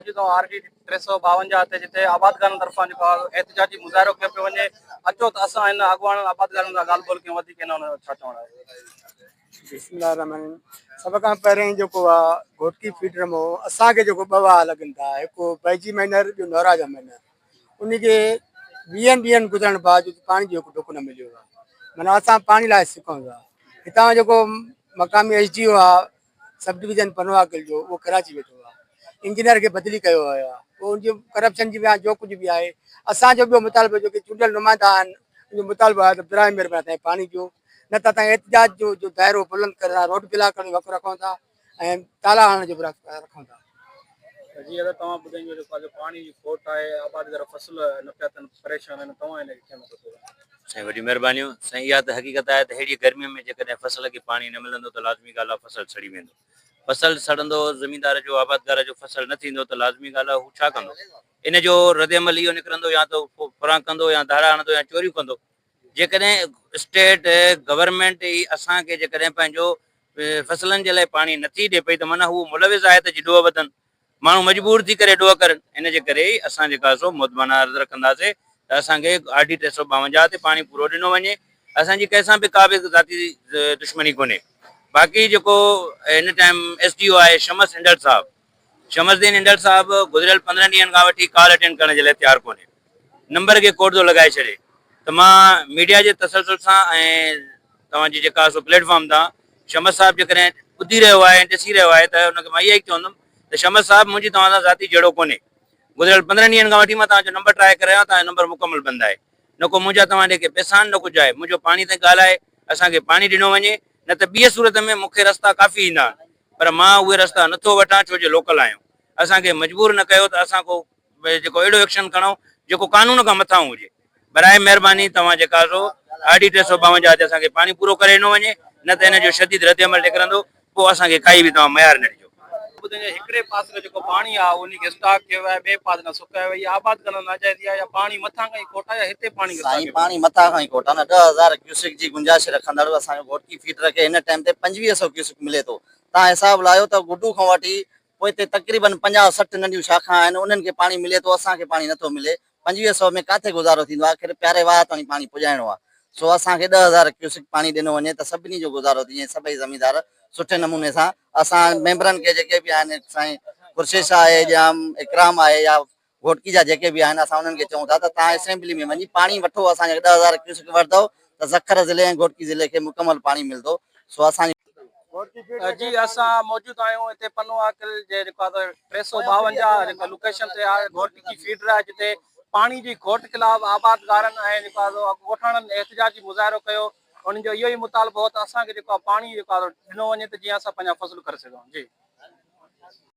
موجود آهيون R D 352 تي جتي آبادگارن طرفان جيڪو آهي احتجاجي مظاهرو ڪيو پيو وڃي اچو ته اسان هن اڳواڻن آبادگارن سان ڳالهه ٻولهه ڪيون وڌيڪ هن جو ڇا چوڻ آهي. بسم الله الرحمن الرحيم سڀ کان پهرين جيڪو آ گهوٽڪي فيڊر مون اسان کي جيڪو ٻه واهه لڳن ٿا هڪ بئجي مائنر ٻيو نوراجا مائنر ان کي ويهن ڏينهن گذرڻ باوجود پاڻي جو هڪ ڍڪ نه مليو آ معنيٰ اسان پاڻي لاء سڪون ٿا هتان جيڪو مقامي ايس ڊي او آ سب ڊويزن پنوعاقل جو اهو ڪراچي ويٺو آهي انجنيئر کي بدلي ڪيو ويو آهي پوء ان جي ڪرپشن جي يا جو ڪجهه به آهي اسان جو ٻيو مطالبو جيڪي چونڊيل نمائندا آهن ان جو مطالبو آهي ته براء مهرباني اسان کي پاڻي ڏيو نه ته اسان احتجاج جو جو دائرو بلند ڪري اسان روڊ بلاڪ ڪرڻ جو حق رکون ٿا ۽ تالا هڻڻ جو به حق رکون ٿا. جي ادا توهان ٻڌائينجو جيڪو آ پاڻي جي کوٽ آهي آبادگار فصل نه پيا ٿين پريشان آهن توهان ان کي ڪيئن ٿا ڏسو. سائين وڏيون مهربانيون. سائين اها ته حقيقت آهي ته ههڙي گرمي ۾ جيڪڏهن فصل کي پاڻي نه ملندو ته لازمي ڳالهه آهي فصل سڙي ويندو. فصل سڙندو زميندار جو آبادگار جو فصل نه ٿيندو ته لازمي ڳالهه آهي هو ڇا ڪندو؟ ان جو ردعمل اهو نڪرندو يا ته ڦران ڪندو يا ڌاڙا هڻندو يا چوريون ڪندو. جيڪڏهن اسٽيٽ گورنمينٽ ئي اسان کي جيڪڏهن پنهنجو فصلن جي لاء پاڻي نٿي ڏي پئي ته معنيٰ هو ملوث آهي ته جي ڏوهه وڌن. ماڻهو مجبور ٿي ڪري ڏوهه ڪرن. ان جي ڪري ئي اسان جيڪا سو مودبانه عرض رکنداسين ته اسان کي آر ڊي 352 تي پاڻي پورو ڏنو وڃي. اسان جي ڪنهن سان به ڪا به ذاتي دشمني ڪونهي. باقي جيڪو هن ٽائيم ايس ڊي او آهي شمس انڊل صاحب، شمس الدين انڊل صاحب گذريل 15 ڏينهن کان وٺي ڪال اٽينڊ ڪرڻ جي لاء تيار ڪونهي. نمبر کي ڪوڊ ٿو لڳائي ڇڏي ته مان ميڊيا جي تسلسل سان ۽ توهان جي جيڪا سو پليٽ فارم تان شمس صاحب جيڪڏهن ٻڌي رهيو آهي ۽ ڏسي رهيو آهي ته ان کي مان اها ئي چوندم ته شمس صاحب منهنجي توهان سان ذاتي جهيڙو ڪونهي گذريل 15 ڏينهن کان وٺي مان توهان جو نمبر ٽرائي ڪري رهيو آهيان توهان جو نمبر مڪمل بند آهي نه ڪو منهنجا توهان ڏي ڪي پئسا آهن نه ڪجهه آهي منهنجو پاڻي تائين ڳالهه آهي اسان کي پاڻي ڏنو وڃي نه ته ٻيء صورت ۾ مون کي رستا ڪافي ايندا آهن پر مان اهي رستا نٿو وٺان ڇو جو لوڪل آهيون اسان کي مجبور نه ڪيو ته اسان ڪو جيڪو اهڙو ايڪشن کڻو جيڪو قانون کان مٿانهون هجي. براء مهرباني توهان جيڪا سو آر ڊي 352 تي اسان کي پاڻي پورو ڪري ڏنو وڃي نه ته ان جو شديد رد عمل نڪرندو پوء اسان کي ڪائي به توهان ميار نه ڏجو. ٻڌائجو هڪڙي پاسي کان جيڪو پاڻي آ انهي کي اسٽاڪ ڪيو ويو آهي ٻئي پاسي کان سڪايو ويو آهي آباد ڪرڻ ناجائزي آهي يا پاڻي مٿان کان ئي کوٽ آهي يا هتي پاڻي کي سائين پاڻي مٿان کان ئي کوٽ آهي نه 10,000 ڪيوسڪ جي گنجائش رکندڙ اسان جو گهوٽڪي فيڊر کي هن ٽائيم تي 2500 ڪيوسڪ ملي ٿو توهان حساب لايو ته گڊو کان وٺي پوئتي تقريبن 50 60 ننڍيون شاخان آهن انهن کي پاڻي ملي ٿو اسان کي پاڻي نٿو ملي 25 سو ۾ ڪاٿي گذارو ٿيندو آخر پياري واهه تائين پاڻي پڄائڻو آهي سو اسان کي 10,000 ڪيوسڪ پاڻي ڏنو وڃي ته سڀني جو گذارو ٿي ۽ سڀئي زميندار سٺي نموني سان اسان ميمبرن کي جيڪي به آهن سائين خورشيد شاهه آهي ڄام اڪرام آهي يا گهوٽڪي جا جيڪي به آهن اسان انهن کي چئون ٿا ته توهان اسيمبلي ۾ وڃي پاڻي وٺو اسان جا 10,000 ڪيوسڪ وٺندؤ ته سکر ضلعي ۽ گهوٽڪي ضلعي کي مڪمل پاڻي ملندو سو اسان جي. جي اسان موجود آهيون هتي پنو عاقل جي جيڪو آهي 352 جيڪا لوڪيشن تي آهي گهوٽڪي فيڊر آهي جتي پاڻي جي کوٽ خلاف آبادگارن ۽ جيڪو آهي ڳوٺاڻن احتجاجي مظاهرو ڪيو انهن جو اهو ئي مطالبو هو ته اسان کي جيڪو آهي پاڻي جيڪو آهي ڏنو وڃي ته جيئن اسان پنهنجا فصل ڪري سگهون جي.